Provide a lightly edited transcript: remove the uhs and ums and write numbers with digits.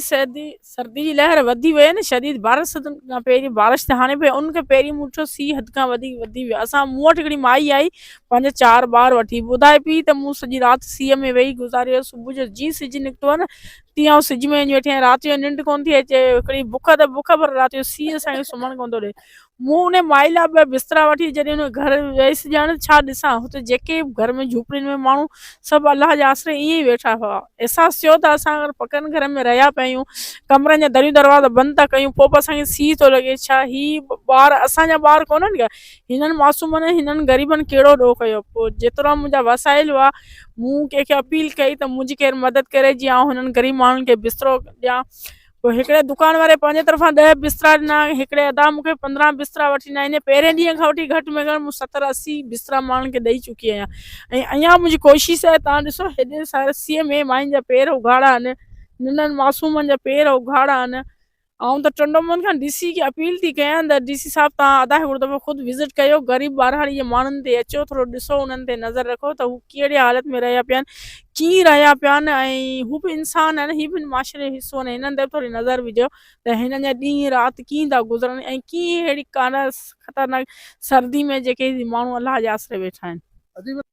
سردي سردي جي لهر وڌي وئي نه شديد بارش کان پهرين بارش ته هاڻي پئي ان کان پهرين مون ڏٺو سيء حد کان وڌيڪ وڌي ويو اسان مون وٽ هڪڙي مائي آئي پنهنجا چار ٻار وٺي ٻڌائي پئي ته مون سڄي رات سيء ۾ ويهي گذاري صبح جو جيئن سج نڪتو آهي نه تيئن آئون سج ۾ وڃي ويٺي آهيان رات جو ننڊ ڪونه ٿي اچي هڪڙي بک ته بک پر رات جو سيء اسان کي سمهڻ ڪونه ٿو ڏي مون انهي مائي لاء ٻه بسترا وٺي جڏهن ان گهر ويس ڄڻ ڇا ڏسان هتي جيڪي به گهر ۾ جهوپڙين ۾ ماڻهو سڀ الله جي آسري ائين ئي ويٺا هئا. احساس ٿيو ته اسان اگر پڪن گهرن ۾ رهيا پيا آهيون ڪمرن جا دريون دروازا بند ٿا ڪيون پوء به اسان کي سيء ٿو لڳي ڇا هي ٻار اسان جا ٻار ڪونهن ڪا هنن معصومن هنن غريبن ڪهڙو ڏوهه ڪيو پوء جيترا منهنجا وسائل هئا مون ڪنهن کي اپيل ڪئي ته منهنجي ڪير مدد ڪري جيئن آئون هنن غريب ماڻهن کي بسترو ڏيان پوء هڪڙي دڪان واري پنهنجي طرفان ڏهه بسترا ڏنا، هڪڙي ادا مون کي 15 بسترا وٺي ڏنا، انهيء پهرين ڏينهن کان وٺي گهٽ ۾ گهٽ مون ستر 80 بسترا ماڻهن کي ڏئي چڪي آهيان ۽ اڃا به منهنجي ڪوشش آهي توهان ڏسو هيڏي ساري سيء ۾ ماين جا پير اگهاڙا آهن، ننڍن معصومن جا پير اگهاڙا آهن، آئون ته ٽنڊو محمد کان ڊي سي کي اپيل ٿي ڪيان ته ڊي سي صاحب توهان ادا هڪڙو دفعو خود وزٽ ڪيو غريب ٻهراڙي جي ماڻهن تي اچو ٿورو ڏسو انهن تي نظر رکو ته هو ڪهڙي حالت ۾ رهيا پيا آهن ڪيئن رهيا پيا آهن ۽ هو به انسان آهن هي به معاشري جو حصو آهن هنن تي به ٿوري نظر وجهو ته هنن جا ڏينهن رات ڪيئن ٿا گذرن ۽ ڪيئن اهڙي ڪانه خطرناڪ سردي ۾ جيڪي ماڻهو الله جي آسري ويٺا آهن.